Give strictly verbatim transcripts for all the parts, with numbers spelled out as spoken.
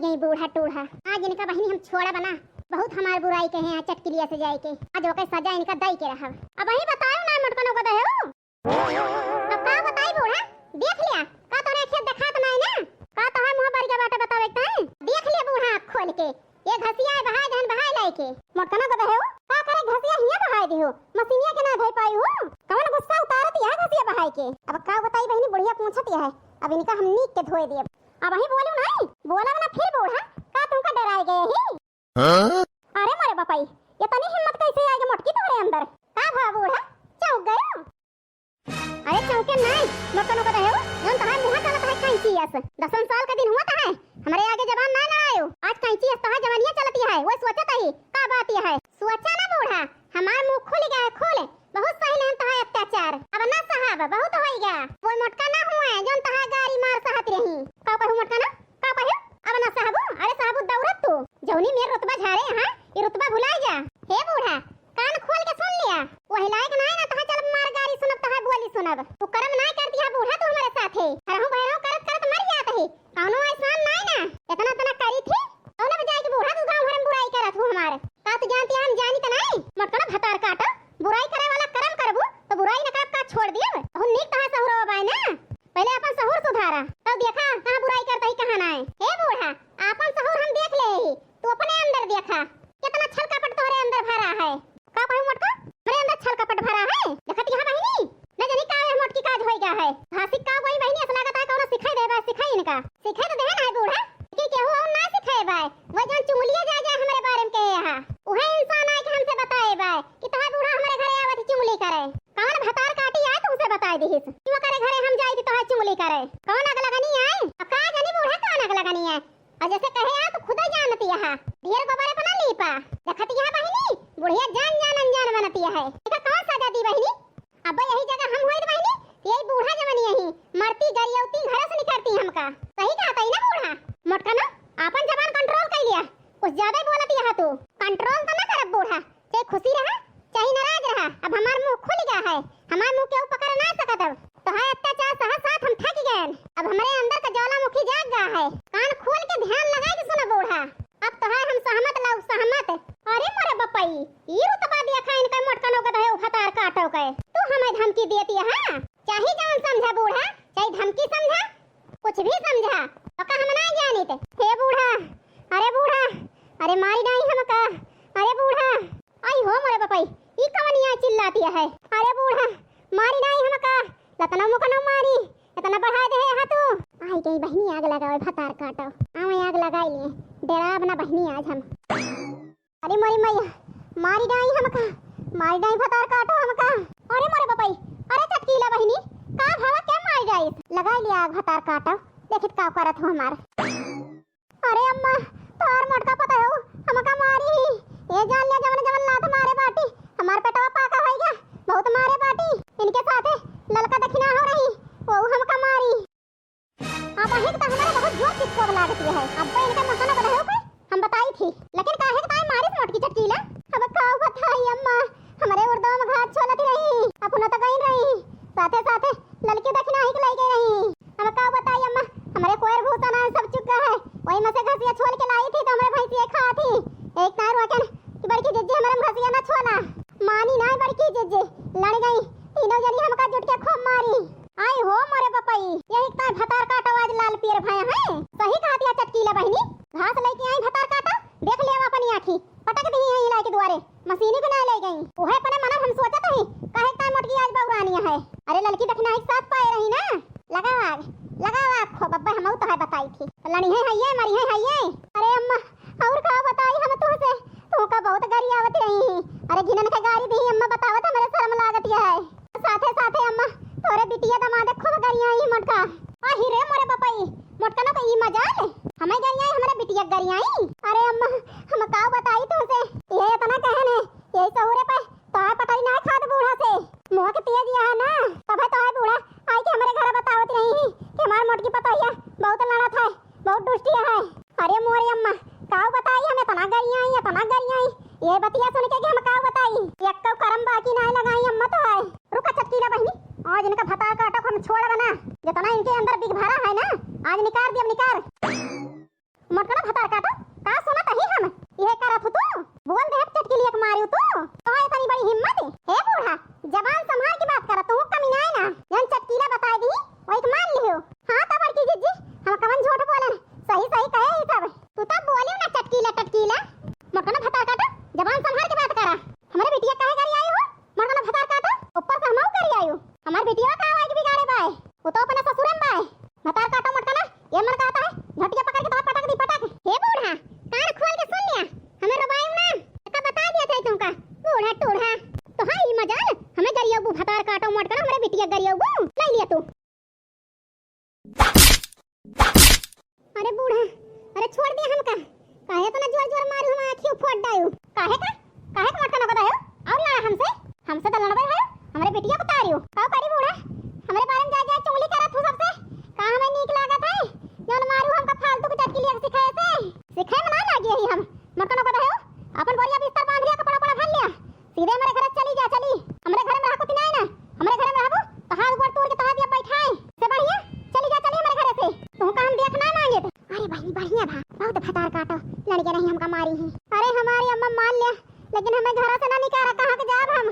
यही बूढ़ा टूढ़ा। आज इनका बहिनी हम छोड़ब ना, बहुत हमार बुराई कहे हैं चटकिलिया से जाए के। आज ओके सजा इनका दई के रहब। अबहीं बतायो ना मोटकनो गदहेउ। अब का बताई बूढ़ा, देख लिया, का तोरे खेत देखात नाई ना, का तोहार मुँह बरिया बाटे बतावे के ताई? देख लिया बूढ़ा आँख खोल के, ये घसिया है बहाय जहन बहाय लाए के। मोटकनो गदहेउ, का करे घसिया हियाँ बहाय दिहो, मशीनिया के ना धोई पाई हो? कवन गुस्सा उतारत यह घसिया बहाय के? अब का बताई बहिनी, बुढ़िया पूछत यह, अब इनका हम नीक के धोए देब। अबहीं बोलू नाई, बोलब ना फिर बूढ़ा, का तुमका डराए गए ही? हाँ? अरे मोरे बपई, ये तनी हिम्मत कैसे आएगी मोटकी तोहरे अंदर? का भा बूढ़ा, चौंक गयो? अरे चौंके नाई, मोटकनो गदहेउ, जौन तहार मुँह चलत है कैंची अस। दसन साल का दिन हुआ तहार, हमरे आगे जबान ना लड़ायो। आज कैंची अस तहार जवानिया चलती है, वो सोचत ही, का बात यह है? सोचा ना बूढ़ा, हमार मुँह खुल गया है, खुल। बहुत सही लेहन तहार अत्याचार। अब ना साहब, बहुत होई गया। वो मोटका ना हुए, जौन तहार गारी मार सहत रही। का कहू मोटका ना? का कहू? अब ना सहबू? अरे सहबू दौड़त तू। जौनी मेर रुतबा झारे यहाँ, ये रुतबा भुलाई जा। हे बूढ़ा, कान खोल के सुन लिया। वही लायक नाई ना तहार चलब मार गारी सुनब, तहार बोली सुनब। तू करम नाई कर दिया बूढ़ा तू हमारे साथे। हरहु भैरव करत करत मर जात ही। कौनो एहसान नाई ना, इतना इतना करी थी, कौनो बजाय के बूढ़ा तू गाँव भर में बुराई करत हो हमार। का तू जानती है, हम जानी त नाई? मोटकनो भतार काटो, बुराई करे वाला करम करबू, तो बुराई न करब का छोड़ दियब? बहुत नीक तहार सहुरो बाय ना, पहले अपन सहूर सुधारा, तब देखा कहाँ बुराई करता ही कहाँ नाई। हे बूढ़ा, आपन सहूर हम देख ले ही, तू अपने अंदर देखा, कितना छल कपट तोहरे अंदर भरा है। का कहू मोटका, हमरे अंदर छल कपट भरा है? देखत यहाँ बहिनी, न जानी का यह मोटकी काज होई गया है। भाषिक का कोई बहिनी, ऐसा लागत है कौनो सिखाई देबा, सिखाई इनका। सिखाई तो देहे ना है बूढ़ा, कि केहू और ना सिखाए बाय। वो जौन चुंगलिया जा जाए हमरे बारे में कहे यहाँ, उहे इंसान आए के हमसे बताए बाय कि तोहार बूढ़ा हमरे घरे आवत ही चुंगली करे। कौन भतार काटी आए तुमसे बताए दिहिस कि वो करे घरे हम जाई थी तोहार चुंगली करे? कौन अगलगनी आए? अब का जानी बूढ़ा कौन अगलगनी आए? और जैसे कहे आ तो खुद ही जानती है, ढेर गोबर अपना लीपा। देखत यहाँ बहिनी, बुढ़िया जान जान अनजान बनती है। देखा कौन सजा दी बहिनी? अब यही जगह हम होइत बहिनी, यही बूढ़ा जवन यही मरती गरियौती घर से निकलती हमका। सही कहत ही ना बूढ़ा। मोटका ना, आपन जबान कंट्रोल कर लिया, कुछ ज्यादा ही बोलत यहाँ तू। कंट्रोल तो ना करब बूढ़ा, चाहे खुशी रहा, चाहे नाराज रहा, अब हमार मुँह खुल गया है, हमार मुँह केहू पकड़ ना सकत। अब तोहार अत्याचार सह साथ हम थक गए। अब हमरे अंदर का ज्वालामुखी जाग गया है। कान खोल के ध्यान लगाए के सुनो बूढ़ा, अब तोहार हम सहमत लाऊ सहमत। अरे मोरे बपई, ई रुतबा देखा इनका मोटकनो गदहेउ भतार काटो के, तू हमें धमकी देती है? चाहे जवन समझा बूढ़ा, चाहे धमकी समझा, कुछ भी समझा, ओका हम ना जानित। हे बूढ़ा, अरे बूढ़ा, अरे मारी डाई हमका, अरे बूढ़ा। आई हो मोरे बपई, ई कवनिया चिल्लाती है? अरे बूढ़ा, मारी डाई हमका, लतनो मुकनो मारी, इतना बढ़ा दे है तू। आई गई बहिनी आग लगावे भतार काटो, आवे आग लगाई लिए, डराब ना बहिनी आज हम। अरे मोरी मैया, मारी डाई हमका, मारी डाई भतार काटो हमका। अरे मोरे बपई, अरे चटकीला बहिनी, का भावा के मारी डाई? लगाई लिया आग भतार काटो, देखित का करत हो हमार। अरे अम्मा, तोर मोटका पता हो, हमका मारी ही। ए जान ले जवन जवन लात मारे बाटी, हमार पेटवा पाका होई गया, बहुत मारे बाटी। इनके साथे ललका दखिना हो रही, वो हमका मारी। अब अहिक त हमारे बहुत जोर चिचकोर लागत है। अब इनका मकाना बनाए हो के हम बताई थी, लेकिन काहे के ताई मारिस मोटकी चटकीला? अब का बताई अम्मा, हमरे उर्दवा में घात छोलत रही, अपना त गई रही, साथे साथे ललकी दखिना ही के लाई गई रही। अब का बताई अम्मा, हमरे कोयर भूसा ना सब चुका है, वही में से घसिया छोल के लाई थी तो हमरे भैंसिया खा थी। एक तार वचन कि बड़की जिज्जी हमरे में घसिया ना छोला, मानी ना बड़की जिज्जी, लड़ गई, तीनों जनी हमका जुट के खूब मारी। आई हो मोरे बपई, यही तार भतार काटो आज लाल पियर भया है। सही कहत या चटकीला बहिनी, घास लेके आई भतार काटो, देख लिया अपनी आँखी, पटक दी है इलाई के दुआरे, मशीनी को ना ले गई। उहे अपने मन हम सोचत ही, काहे तार मोटकी आज बौरानी है। अरे ललकी दखिना एक साथ पाए रही ना, लगाओ आग, लगाओ आग, खूब अब्बे हमहू तो है बताई थी। लड़ी है हइये, मरी है हइये। अरे अम्मा, और का बताई हम तुहसे, तू का बहुत गरियावत रही। अरे घिनन के गारी दी अम्मा, बतावत हमरे शर्म लागत है। साथे साथे अम्मा, तोरे बिटिया दमाद खूब गरियाई मोटका। आही रे मोरे बपई, मोटका ना तो ई मजाल, हमें गरियाई, हमरे बिटिया गरियाई। अरे अम्मा, हम का बताई तुहसे, ये इतना कहन है, यही सहूरे पे तोहार पटाई ना खात बूढ़ा से। मुँह के तेज यहाँ ना, तबे तोहार बूढ़ा आई के हमरे घर बतावत रही कि हमार मोटकी पतोहिया बहुत लड़त है, बहुत दुष्टिया है। अरे मोरी अम्मा, काऊ बताई, हम इतना गरियाई, इतना गरियाई। ये बतिया सुन के कि हम काऊ बताई, यक्को करम बाकी ना लगाई अम्मा तो है। रुका चटकीला बहिनी, आज इनका भतार काटो हम छोड़ब ना, जितना इनके अंदर बिग भरा है ना, आज निकार दियब, निकार। मोटकना भतार काटो, का सुनत ही हम? इहे करत हु तू? बोल दे चटकीलिया के मारियो तू। तोहार इतनी बड़ी हिम्मत? हे बूढ़ा, जबान संभार के बात करा, तू कमीना है ना। जौन चटकीला बताइ दी, वही के मान लियो। हाँ तो बड़की जिज्जी, हम कवन झूठ बोलन, सही सही कहे ही सब। तू तो बोलियो ना चटकीला टटकीला। मोटकना भतार काटो, जबान संभार के बात करा। हमरे बिटिया काहे गरियायो हो? मोटकना भतार काटो, ऊपर से हमहू गरियायो। हमार बिटिया का आवाज बिगाड़े बाय, वो तो अपने ससुरे में बाय। भतार काटो मोटकना, ये मन कहता है झोटिया पकड़ के तो पटक दी पटक। हे बूढ़ा, कान खोल के सुन लिया, हमें रोबायू ना, का बता दिया था तुमका, बूढ़ा टूढ़ा। तो हाँ, ई मजाल, हमें गरियाबू भतार काटो मोटकना, हमरे बिटिया गरियाबू, ले लिया तू। अरे बूढ़ा, अरे छोड़ दे हमका। काहे इतना जोर जोर मारू, हम आँखियों फोड़ डायू। काहे का? काहे का मटका नगद आयो? और लड़ा हमसे? हमसे तो लड़बे है, हमरे बिटिया को तारियो। का करी बूढ़ा? हमरे बारे में जाए जाए चुगली करत हूँ सबसे। का हमें नीक लागत है? जौन मारू हमका फालतू के चटकीलिया के सिखाए से। सिखाए में ना लागे ही हम। मटका नगद आयो। अपन बोरिया बिस्तर बांध लिया, कपड़ा उपड़ा भर लिया। सीधे हमरे घरे चली जा, चली। हमरे घरे में रहा कुछ नहीं ना। हमरे घरे में रहबू, तो हाथ गोड़ तोड़ के तोहार दिया बैठाए। से बढ़िया, चली जा, चली हमरे घरे से। तुमका हम देख ना मांगे थे। अरे बहिनी, बढ़िया भा, बहुत भतार काटो, लड़ के नहीं हमका मारी ही। अरे हमारी अम्मा मान लिया, लेकिन हमें घरा से ना निकाला, कहाँ के जाब हम?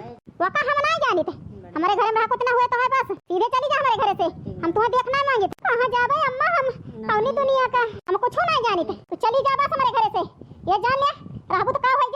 वका हम ना जानी थे। हमरे घरे में रहा कुछ ना हुए तो है बस, सीधे चली जा हमरे घरे से। हम तुम्हें देख ना मांगे थे। कहाँ जाबे अम्मा हम? कौनी दुनिया का? हम कुछ ना जानी थे। तो चली जा बस हमरे घरे से। ये जान ले, रहबू तो का होई?